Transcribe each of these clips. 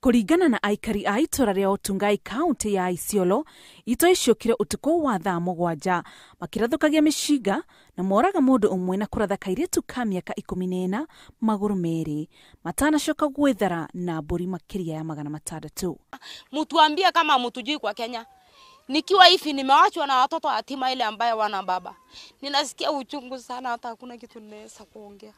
Kũringana na aikari a itũra rĩa Otungai kaunti ya Isiolo, itoi ciokire ũtukũ wa thaa 7 makĩrathũkagia mĩcinga na moraga mũndũ ũmwe na kũratha kairĩtu ka mĩaka 14 magũrũ 2 matanacoka gwĩthara na mbũri makĩria ya 600. Mtuambie kama mtujui kwa Kenya. Nikiwa hivi nimewachwa na watoto yatima ile ambaye wana baba. Ninasikia uchungu sana, hata hakuna kitu ninaweza kuongea.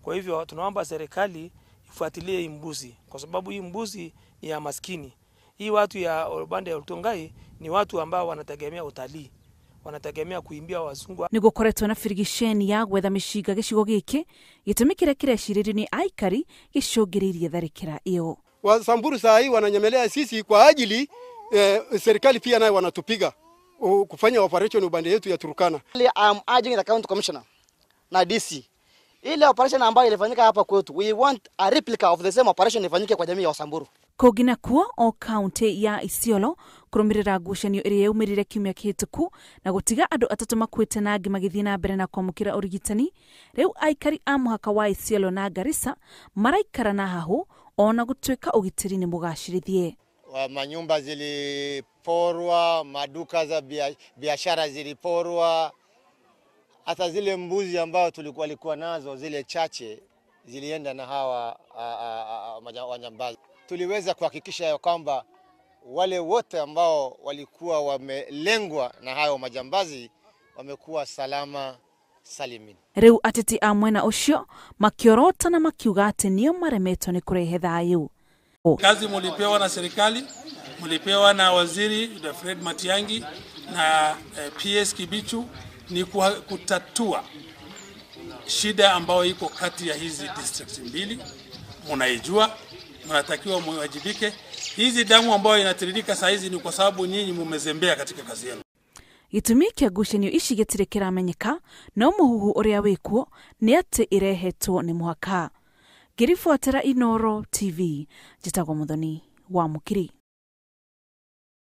Kwa hivyo tunaomba serikali ifuatilie hii mbuzi, kwa sababu hii mbuzi ni ya maskini. Hii watu ya upande ya Oltupai ni watu ambao wanategemea utalii, wanategemea kuimbia wazungu. Nĩ gũkoretwo na birigiceni ya gwetha mĩcinga gĩcigo gĩkĩ, gĩtũmi kĩrĩa kĩrecirĩrio nĩ aikari gĩcũngĩrĩirie tharĩkĩra ĩyo. Wasamburu saa hii wananyemelea sisi kwa ajili serikali pia nayo wanatupiga kufanya operation upande yetu ya Turkana. I am urging the county commissioner na DC, ile operation ambayo ilifanyika hapa kwetu, we want a replica of the same operation ifanyike kwa jamii ya Wasamburu. Kũngĩ nakuo o kaunti ya Isiolo kũrũmĩrĩra ngucanio ĩrĩa yaumĩrire kiumia kĩhĩtũku na gũtiga andũ 3 makuĩte na angĩ magĩthiĩ na mbere na kwamũkĩra ũrigitani, rĩu aikari a mũhaka wa Isiolo na Garissa maraikara na hahũ ona gũtuĩka ũgitĩri nĩ mũgacĩrithie. Manyumba ziliporwa, maduka za biashara ziliporwa, hata zile mbuzi ambao tulikuwa nazo zile chache zilienda na hawa wanyambazi. Tuliweza kuhakikisha ya kwamba wale wote ambao walikuwa wamelengwa na hayo majambazi wamekuwa salama salimini. Rĩu ateti a mwena ũcio makĩorota na makiuga atĩ nĩo maremetwo nĩ kũrehe thayũ. Kazi mulipewa na serikali, mulipewa na waziri Fred Matiang'i na PS Kibichu ni kutatua shida ambayo iko kati ya hizi district 2. Mnaijua, mnatakiwa muwajibike. Hizi damu ambayo inatiririka saa hizi ni kwa sababu nyinyi mumezembea katika kazi yenu. Gĩtũmi kĩa ngucanio ici gĩtirĩ kĩramenyeka, no mũhuhu ũrĩa wĩkuo nĩ atĩ ĩrehetwo nĩ mũhaka. Ngĩribuatĩra Inooro TV, njĩtagwo Muthoni wa Mũkiri.